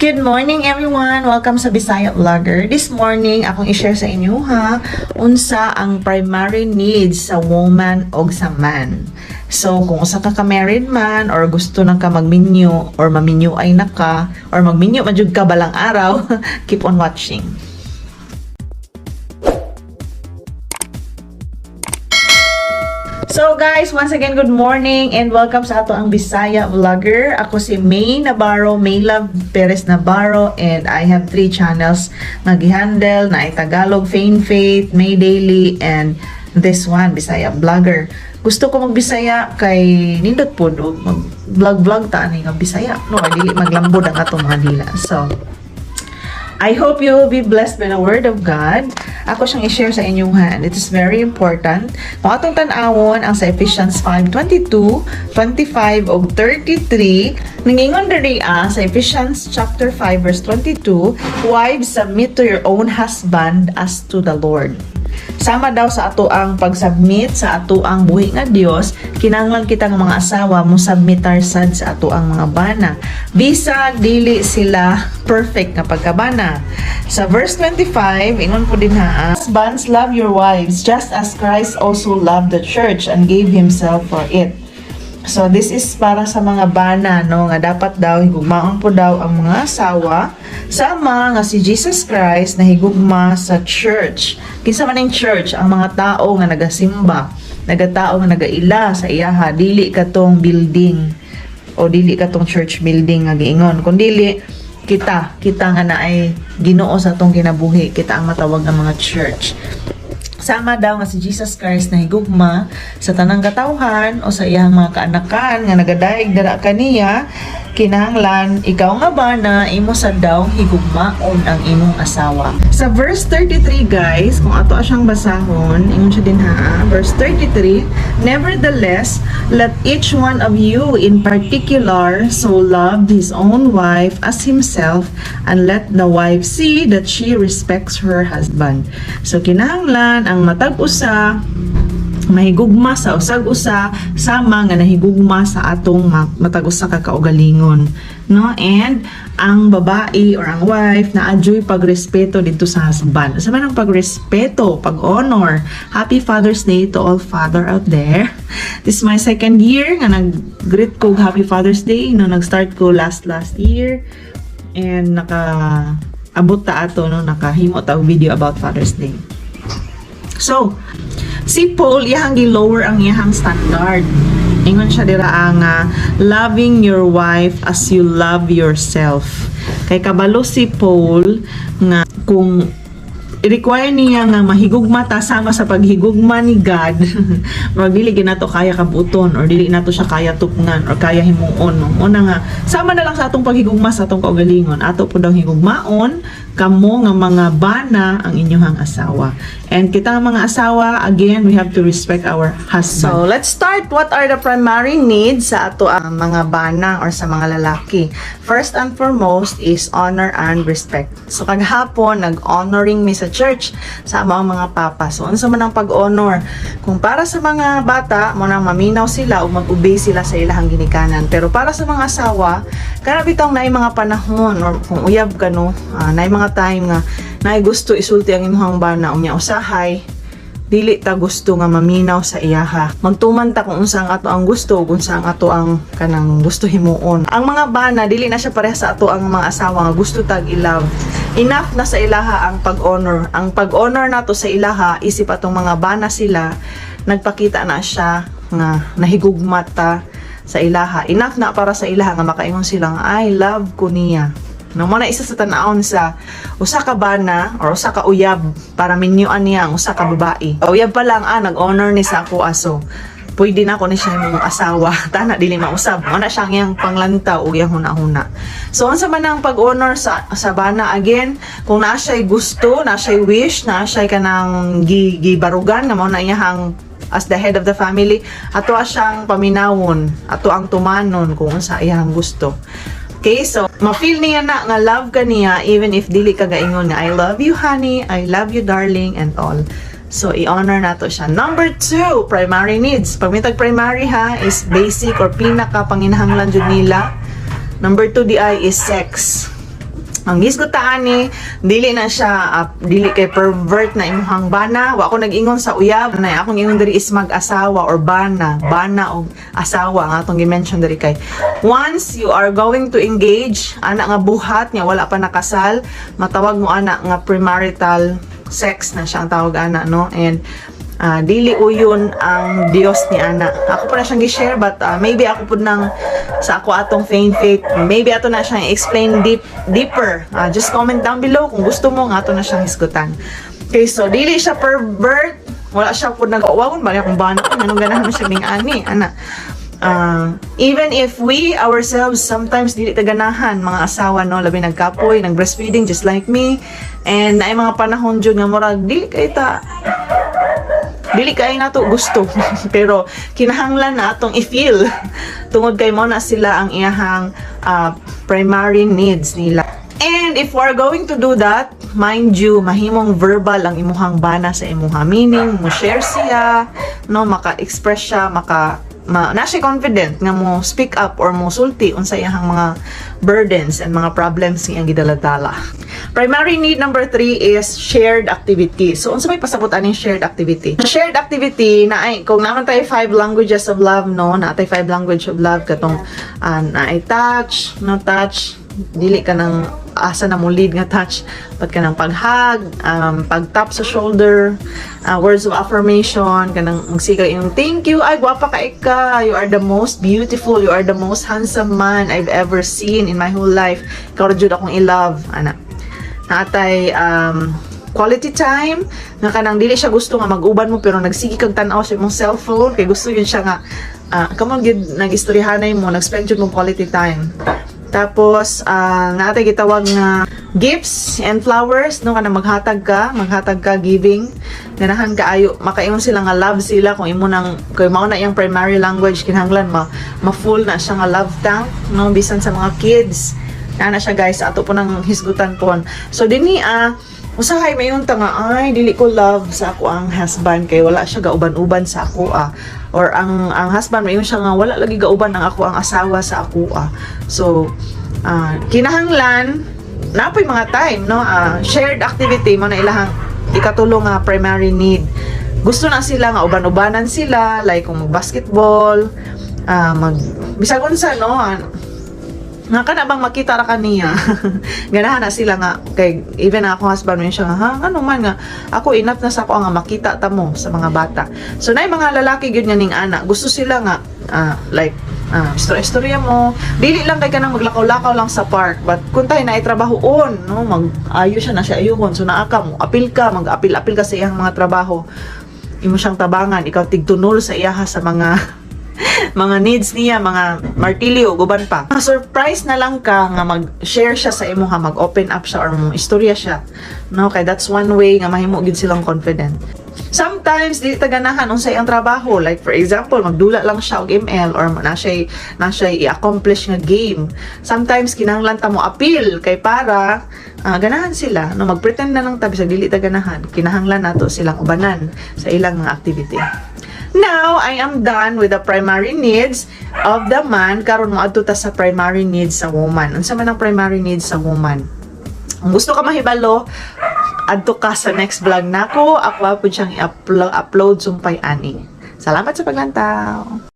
Good morning, everyone! Welcome sa Bisaya Vlogger. This morning, akong i-share sa inyo ha, unsa ang primary needs sa woman og sa man. So, kung usa ka ka-married man or gusto nang ka magminyo or maminyo ay naka or magminyo man jud ka balang araw, keep on watching. So guys, once again, good morning and welcome sa ato ang Bisaya Vlogger. Ako si May Navarro, May Love Perez Navarro, and I have three channels nga gihandle na ay Tagalog, Fain Faith, May Daily, and this one, Bisaya Vlogger. Gusto ko magbisaya kay nindot po do, mag vlog vlog ta ani nga Bisaya no, kay dili maglambod ang atong mga dila. So, I hope you will be blessed by the word of God. Ako siyang i-share sa inyong hand. It is very important. Kung atong tan-awon ang sa Ephesians 5:22, 25 ug 33, ningingon diri sa Ephesians chapter 5 verse 22, "Wives, submit to your own husband as to the Lord." Sama daw sa ato ang pagsubmit sa ato ang buhi nga Dios, kinahanglan kita nga mga asawa mo submitar sad sa ato ang mga bana. Bisag dili sila perfect nga pagkabana. Sa verse 25, ingon po din ha, "Husbands, love your wives just as Christ also loved the church and gave himself for it." So this is para sa mga bana, no, nga dapat daw higugmaon po daw ang mga asawa sama nga si Jesus Christ na higugma sa church. Kinsa man ang church? Ang mga tao nga nagasimba, nagatao nga nagaila sa iyaha, dili katong building o dili katong church building nga giingon, kundi kita, kita nga naay Ginoo sa atong kinabuhi, kita ang matawag nga mga church. Sama daw nga si Jesus Christ na higugma sa tanang katawhan o sa iyang mga kaanakan nga nagadayeg dara kaniya, kinahanglan ikaw nga ba na imo sad daw higugmaon ang imong asawa. Sa verse 33, guys, kung ato siyang basahon, ingon siya din ha, verse 33, "Nevertheless, let each one of you in particular so love his own wife as himself, and let the wife see that she respects her husband." So kinahanglan ang matag usa mahigugma sa usag usa sama nga nahigugma sa atong matag usa ka kaugalingon, no? And ang babae or ang wife na adyoy pagrespeto dito sa husband. Sa man ang pagrespeto, pag-honor. Happy Father's Day to all father out there. This is my second year nga nag-greet ko og Happy Father's Day, no? Nag-start ko last last year and naka abot ta ato, no, nakahimo ta og video about Father's Day. So, si Paul, iyahang gi-lower ang iyahang standard. Ingon siya dira ang loving your wife as you love yourself. Kay kabalo si Paul nga kung i-require niya nga mahigugma ta sama sa paghigugma ni God, murag dili gyud nato kaya kabuton or dili nato siya kaya tupngan or kaya himuon, no? Una nga sama na lang sa atong paghigugma sa atong kaugalingon, ato po daw higugmaon kamo nga mga bana ang inyong asawa. And kita nga mga asawa, again, we have to respect our husband. So let's start. What are the primary needs sa ato ang mga bana or sa mga lalaki? First and foremost is honor and respect. So kaghapon nag-honoring mi sa church sa among mga papa. So unsa man ang pag-honor? Kung para sa mga bata, mo nang maminaw sila o mag-obey sila sa ilahang ginikanan. Pero para sa mga asawa, kana bitong naay mga panahon or kung uyab ka, no, naay mga time nga naay gusto isulti ang imong bana, unya usahay dili ta gusto nga maminaw sa iyaha. Magtuman ta kung unsa ang ato ang gusto ug unsa ang ato ang kanang gusto himuon. Ang mga bana dili na siya pareha sa ato ang mga asawa nga gusto tag i-love. Enough na sa ilaha ang pag-honor. Ang pag-honor nato sa ilaha isip atong mga bana sila, nagpakita na siya nga nahigugma ta sa ilaha. Enough na para sa ilaha nga makaingon sila nga I love ko niya. No, mo na isa sa tan-awon sa usa ka bana or usa ka uyab para minyuan niya ang usa ka babae. Uyab pa lang, nag-honor ni sa ako aso. Pwede na ako ni siya imong asawa. Tana dili mausab. Mo na siya ang iyang panglantaw ug iyang huna-huna. So unsa man ang pag-honor sa bana again, kung naa siya'y gusto, naa siya'y wish, naa siya'y kanang gibarugan nga mao na iyahang as the head of the family, ato siyang paminawon, ato ang tumanon kung unsa iyang gusto. Okay, so ma-feel niya na nga love ka niya even if dili ka gaingon nga "I love you, honey, I love you, darling," and all. So i-honor nato siya. Number two, primary needs. Pag mitag primary ha is basic or pinaka panginahanglan jud nila. Number two di ay is sex. Ang hisgot ta ani, dili na siya dili kay pervert na imong bana. Wa ko nag-ingon sa uyab na akong ingon diri is mag-asawa or bana, bana og asawa nga atong gi-mention diri kay once you are going to engage ana nga buhat nga wala pa nakasal, matawag mo ana nga premarital sex na siya ang tawag ana, no? And dili uyon ang Dios ni ana. Ako pa na siyang gi-share, but maybe ako pud nang sa ako atong faith faith, maybe ato na siyang explain deeper. Just comment down below kung gusto mo nga ato na siyang hisgutan. Okay, so dili siya pervert, wala siya pud nag-wagon ba akong bana ko anong ganahan mo siya ning ani ana. Even if we ourselves sometimes dili ta ganahan, mga asawa, no, labi nagkapoy, nag breastfeeding just like me, and naay mga panahon jud nga murag dili kay ta, dili kay nato gusto, pero kinahanglan na atong i-feel tungod kay mo na sila ang iyahang primary needs nila. And if we're going to do that, mind you, mahimong verbal ang imuhang bana sa imuha, meaning mo share siya, no, maka-express siya, maka ma, na siya confident nga mo speak up or mo sulti unsa iyahang mga burdens and mga problems nga iyang gidaladala. Primary need number 3 is shared activity. So unsa may pasabot aning shared activity? Shared activity na ay kung naman tayo five languages of love, no, naa tay five language of love katong naay touch, no, touch, dili ka nang asa na mo lead nga touch, but kanang pag-hug, pag-tap sa shoulder, words of affirmation, kanang magsiga yung "Thank you, ay, gwapa ka ika, you are the most beautiful, you are the most handsome man I've ever seen in my whole life, ikaw ra jud akong i-love," ana. Naa tay quality time nga kanang dili siya gusto nga mag-uban mo pero nagsige kag tan-aw sa imong cellphone kay gusto yun siya nga kamo gyud nag-istoryahanay mo, nag-spend jud mo quality time. Tapos naa tay gitawag nga gifts and flowers, no, kanang maghatag ka, giving. Ganahan kaayo makaingon sila nga love sila kung imo nang kay mao na iyang primary language, kinahanglan ma ma-full na siya nga love tank, no, bisan sa mga kids. Na na siya, guys, ato po nang hisgutan pon. So dinhi usahay mayon ta nga, "Ay, dili ko love sa ako ang husband kay wala siya gauban-uban sa ako ah." Or ang husband mayon siya nga, "Wala lagi gauban ang ako ang asawa sa ako ah." So kinahanglan napoy mga time, no, shared activity mo na ilahang ikatulo nga primary need. Gusto na sila nga uban-ubanan sila, like kung mag-basketball, mag bisag unsa, no, nga kana bang makita ra kaniya, ganahan na sila nga kay even ako husband mo siya nga, "Ha, ngano man nga ako enough na sa ako nga makita ta mo sa mga bata." So nay mga lalaki gyud nga ning ana, gusto sila nga like istorya-istorya mo, dili lang kay kanang maglakaw-lakaw lang sa park, but kung tayo na trabahoon, no, mag ayo siya na siya ayuhon, so naa ka mo apil ka, mag-apil-apil ka sa iyang mga trabaho, imo siyang tabangan, ikaw tigtunol sa iyaha sa mga needs niya, mga martilyo, guban pa. Surprise na lang ka nga mag-share siya sa imo ha, mag-open up siya or mo istorya siya. No, kay that's one way nga mahimo gid silang confident. Sometimes dili ta ganahan unsay ang trabaho. Like for example, magdula lang siya og ML or na siya i-accomplish nga game. Sometimes kinahanglan ta mo appeal kay para ganahan sila, no, magpretend na lang ta bisag dili ta ganahan. Kinahanglan nato silang ubanan sa ilang mga activity. Now, I am done with the primary needs of the man. Karon moadto ta sa primary needs sa woman. Unsa man ang primary needs sa woman? Kung gusto ka mahibalo, adto ka sa next vlog nako. Ako pud siyang i-upload sumpay ani. Salamat sa paglantaw.